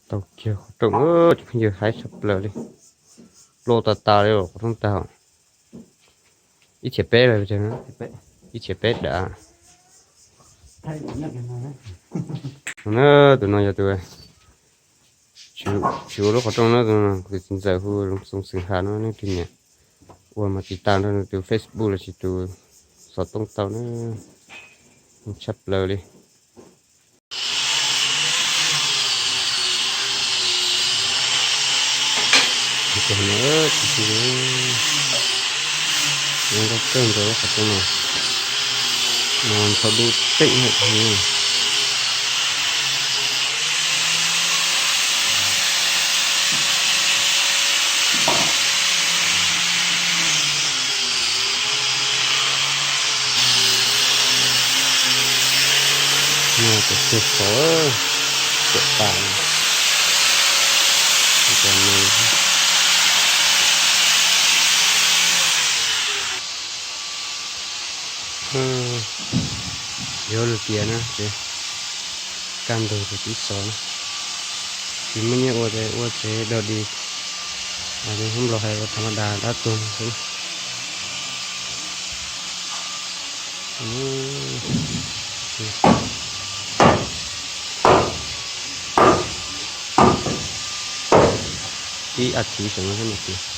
Tau kiag qhov rooj, cov phooj ywg, haib tshaj plaws li. Ploj tas tas li qhov rooj tag. Ib txhiab peb lawm, ib txhiab peb dav. No na, tus no yog tus tswv ua lub qhov rooj na, tus no kuv tus txiv ntxawm hu Loo Xoo Xeem Has no, nej tus niam ua mas tiv tas nrog nws tus Facebook los sis tus xov tooj tau na, tshaj plaws li. Zoo nkauj kawg nkaus lub qhov rooj no, no ntxhov dub tseem. Cov xov, cov tas, yog lus tias na, kaj ntug tus tib xov na, tsis muaj nyiaj ua ces ua tsev dog dig, hmoob laus hais ua tham ma das dab tuag xwb. Ib as thiv saum no thiab mas tias